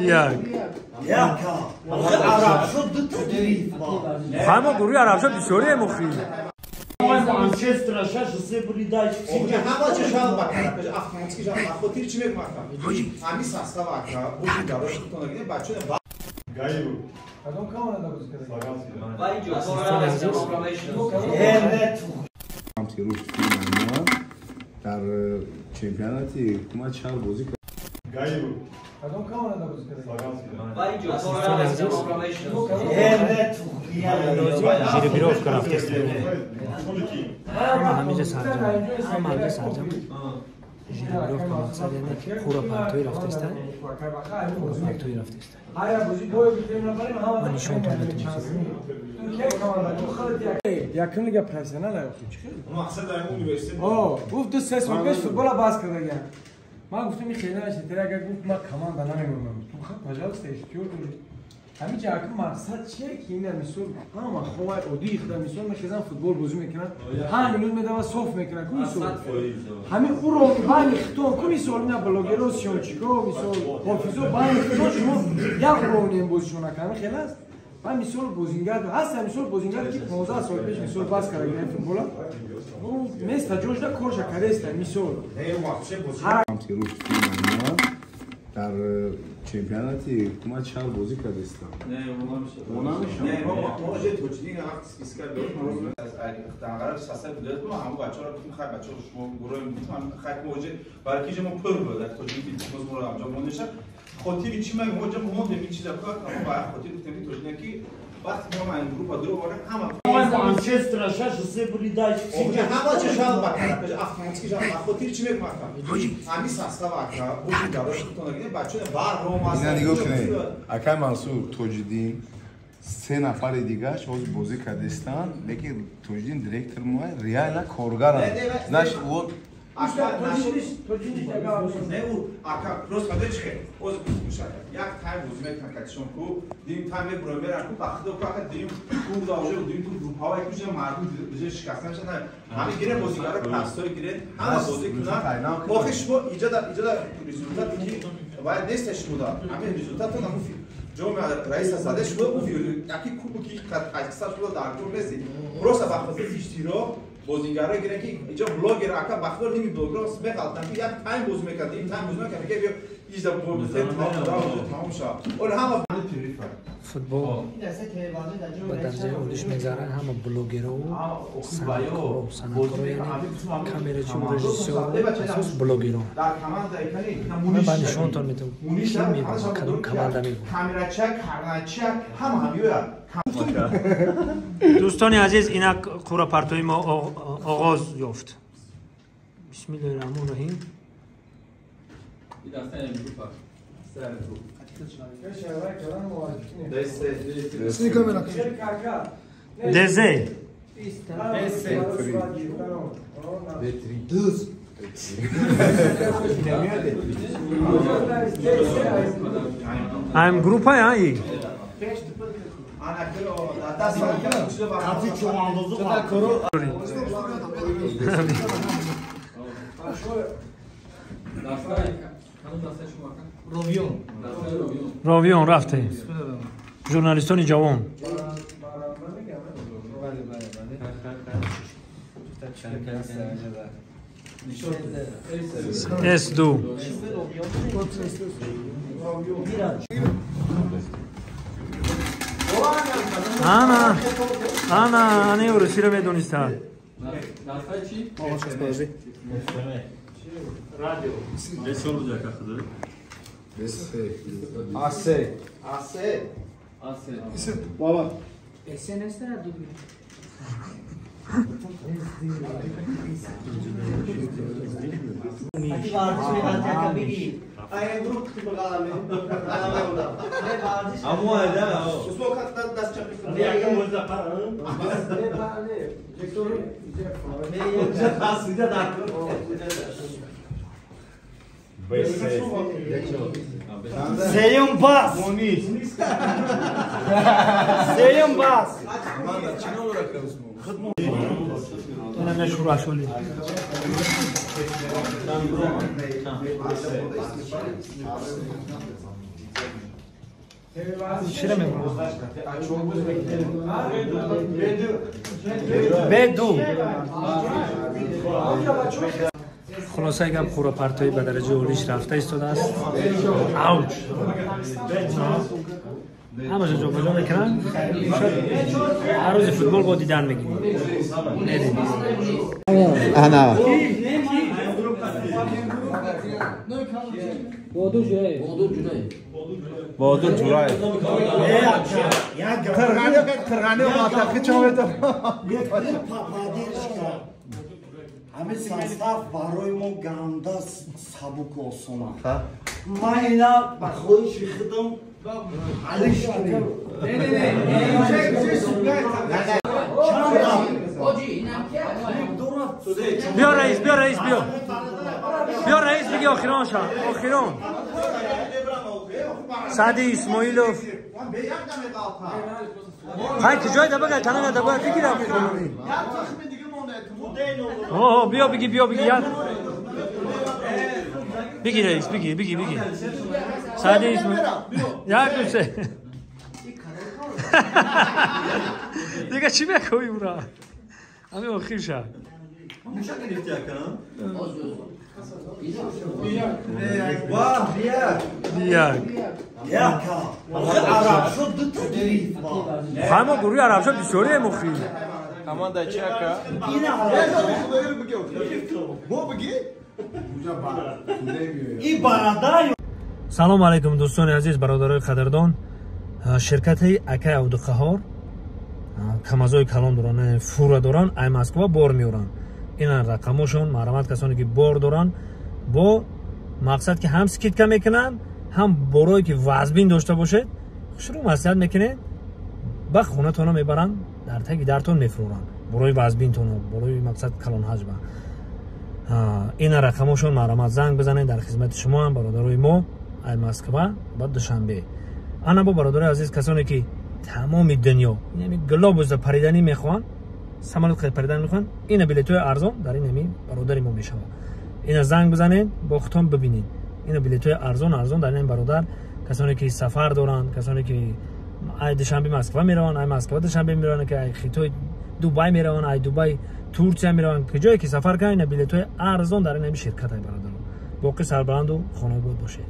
Як. Ҳама гурӯҳи арабшо бисёре мухи. Анчестра 6-3 буридай. Ҳама чӣ шал бакара, автоматики жал хотир чӣ мекунам? Ҳами состав ака, бу бача Гаибу. Кадом команда бозӣ кард? Дар чемпионати ҳукумат шаҳр бозӣ кард. Гаибу. Кадом команда бозӣ кард? Жеребировка рафтест. Ҳама сарҷам. Ҳама сарҷам. Жеребировка мақсад яъне ки қурапартоӣ рафтеста. Қурапартоӣ рафтеста. Ман нишонтон метавонам. Якум лига профессионал охи чӣ хел? Мақсад дар университет. О, гуфт 2-3 сол пеш футбола бас кардаган. Ман гуфтам ин хеле нашид. Агар гуфт ман команда намемонам. Ту хат пожалуйста ихтиёр дорӣ. Ҳамин ҷа акун мақсад чие ки ина мисол ҳама ховай оддӣ ихта мисол мехезан футбол бозӣ мекунанд. Ҳар минут медава соф мекунанд ку мисол. Ҳамин уро байни хитон ку мисол ина блогеро сиёнчико мисол ҳофизо байни хитон шумо як уровнем бозишон накард хеле аст. Ман мисол бозингар ҳаст, мисол бозингар ки 15 сол пеш мисол бас карда футбола. Ӯ места ҷошда корша кареста мисол. Дар чемпионати ҳукумат шаҳр бозӣ кардеста. Не, мо же тоҷидин вақт списка дорем, мо данғара саса бидод мо ҳамон бачаҳоро гуфтем хай бачаҳо шумо гурӯҳ гуфтем хай мо же барои ки мо пур буд дар тоҷидин боз моро ҳамҷо мондаша. Хотири чӣ мо мо мондем ин чиза ка мо ба хотир гуфтем ки тоҷидин ки вақти мо ин група дуро оварда ҳама Анчестра 6-3 буридай. Ҳама чӣ шал бакара, автоматики жал хотир чӣ мекунам? Ҳами состав ака, бу бачаҳо бар рома. Ина нигоҳ кунед. Акай Мансур Тоҷиддин се нафари дигараш ҳозир бозӣ кардестанд, лекин Тоҷиддин директор мо реально коргаранд. Значит, вот Не, у ака просто чӣ ҳозир гӯшака. Як тайм бозӣ мекунанд катишон ку, дим тайм мебуранд меранд ку, ба худо ку ака дим ку даожа дим ту группаҳое ку ҷа мардум биҷа шикаста мешаванд. Ҳамин гире бозигаро пастои гире ҳама бозӣ кунанд. Охи шумо иҷода иҷода результате ки бояд нест шумо ҳамин результатон ҳамун ҷоми раиса зада шумо ӯ яки кубки қад шумо дар кор нестед. Просто ба хотири иштирок бозигаро гиранд ки иҷо блогер ака ба худо ними блогерро меғалтанд ки як тайм бозӣ мекард, ин тайм бозӣ мекард, мега биё иҷда тамом шавад. Оли ҳама футбол ба дарҷаи олиш мегзарад, ҳама блогерову санъаткоро, санъаткоро яъне камерачи, режиссёру асос блогеро. Ман ба нишонтон метавонам ки мебурад, кадом команда мебурад. Камерача, карнача ҳама ҳамиёяд. Дӯстони азиз, инак қурапартои мо оғоз ёфт. Бисмиллоҳи раҳмони раҳим. ДЗ. Ам группа ай. Ровион рафте. Журналистони ҷавон. С2. Ана, ана, ане русиро медониста. Асе. Асе. Асе. Баба. SNS дубли. Сеюм бас. Сеюм бас. Чира мебурам? Б2. Хулосаи гап хӯропартоӣ ба дараҷаи олиш рафта истодааст. Авҷ. Ҳамаша ҷобаҷо мекунанд. Ҳар рӯзи футбол бо дидан мегирем. Ана. Бодур Ҷураев. Қирғани матақи чо метавон. Ҳамин состав барои мо ганда сабук осона. Ман ина ба хоҳиши худам алиш кунем. Биё раис, биё раис, биё. Биё раис биги охирон ша, охирон. Сади Исмоилов. Хай куҷой да бага, танага да бага бигирам. О, биё биги, биё биги, як. Биги раис, биги, биги, биги. Сади Исмоилов. Як ду се. Дига чӣ мекоӣ ура? Ҳамин охир ша. Як. Ҳама гурӯҳи арабшо бисёрием охир. Команда чи ака? Салом алайкум дӯстони азиз, бародарои қадрдон. Ширкати акай Абдуқаҳор камазои калон доранд, фура доранд, ай Москва бор меоранд. Ина рақамошон, марҳамат касоне ки бор доранд, бо мақсад ки ҳам скидка мекунанд, ҳам борое ки вазбин дошта бошед, хушрӯ маслиҳат мекунед, ба хонатона мебаранд, дар таги дартон мефурӯранд. Борои вазбинтона, борои мақсад калонҳаҷма. Ина рақамошон, марҳамат занг бизанед, дар хизмати шумоам бародарои мо ай Москва ба Душанбе. Ана бо бародарои азиз, касоне ки тамоми дунё инами глобуса париданӣ мехоҳанд, самолёт паридан мехоҳанд, ина билетҳои арзон дар инами бародари мо мешавад. Ина занг бизанед, бо худтон бибинед. Ина билетҳои арзон арзон дар ин бародар, касоне ки сафар доранд, касоне ки ай Душанбе Москва мераванд, ай Москва Душанбе мераванд, ки ай Хитой Дубай мераванд, ай Дубай Турсия мераванд, куҷое ки сафар кунанд, ина билетҳои арзон дар инами ширкат ай бародарон. Боқӣ сарбаланду хонобод бошед.